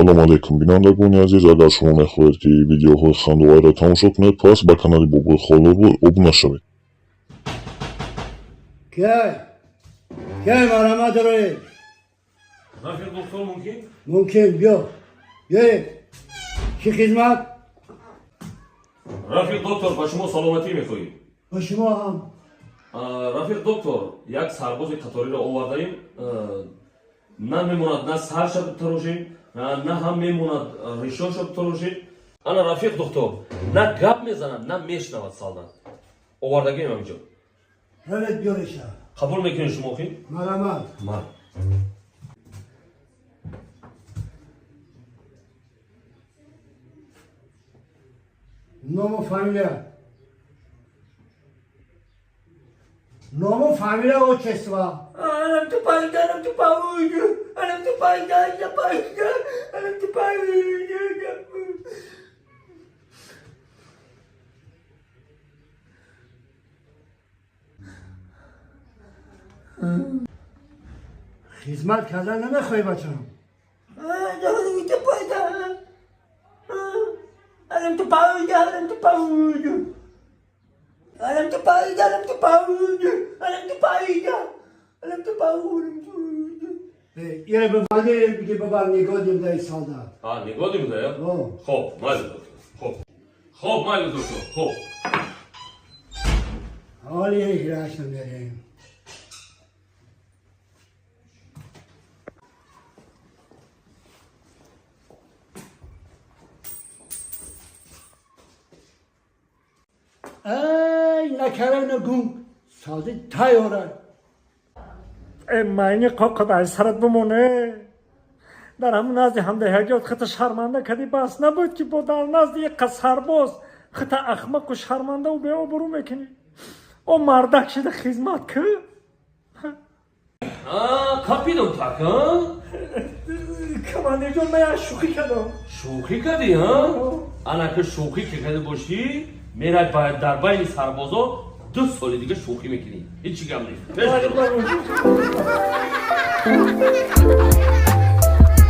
Ассалому алайкум, бинандагони азиз. Агар шумо мехоҳед, ки видеоҳои хандоварро тамошо кунед, пас ба канали Бобои Холобой обуна шавед. Кай? Кай марҳамат доред? Рафиқ доктор, мумкин? Мумкин, биё. Биёед. Чӣ хизмат? Рафиқ доктор, ба шумо саломатӣ мехоҳем. Ба шумо ҳам. Рафиқ доктор, як сарбози қаториро овардаем. На мемонад, на сарша битарошем, на ҳам мемонад ришоша битарошем. Ана, рафиқ доктор, на гап мезанад, на мешнавад солдат. Овардагием ҳаминҷо. Равед, биёреша. Қабул мекунед шумо хи? Марҳамат. Мар. Ному фамилия. Ному фамилия, отчество. Анам тупайда, анам тупайда, анам тупайда, тупайда, анам тупайда. Хизмат кардан намехоҳӣ, бачам? Анам тупайда. Анам тупайда, анам тупайда. Анам тупайда, анам тупайда, анам тупайда. Анам тупайда. Ире бибанди, биги бибар, нигоҳ дай солдат. А, нигоҳ димда? О. Хоб, майли доктор. Хоб. Хоб, майли доктор. Хоб. Ҳоли як рашт мерем. Ай, накара нагун. Солдат тайёра. Э, майни қоқат ай сарат бимоне. Дар ҳамун назди ҳамдаҳагиёт хита шарманда кардӣ, бас набуд, ки бо дар назди як сарбоз хита ахмақу шармандаву беобрӯ мекунӣ. О, мардак шида хизмат кӣ. А, капидам так, а? Командирҷон, ман як шӯхӣ кардам. Шӯхӣ кардӣ, а? Ана ки шӯхӣ ки карда бошӣ, мерай дар байни сарбозо 2 соли дига шӯхӣ мекунӣ. Ҳеҷ чӣ гап нест. Пеш бирав.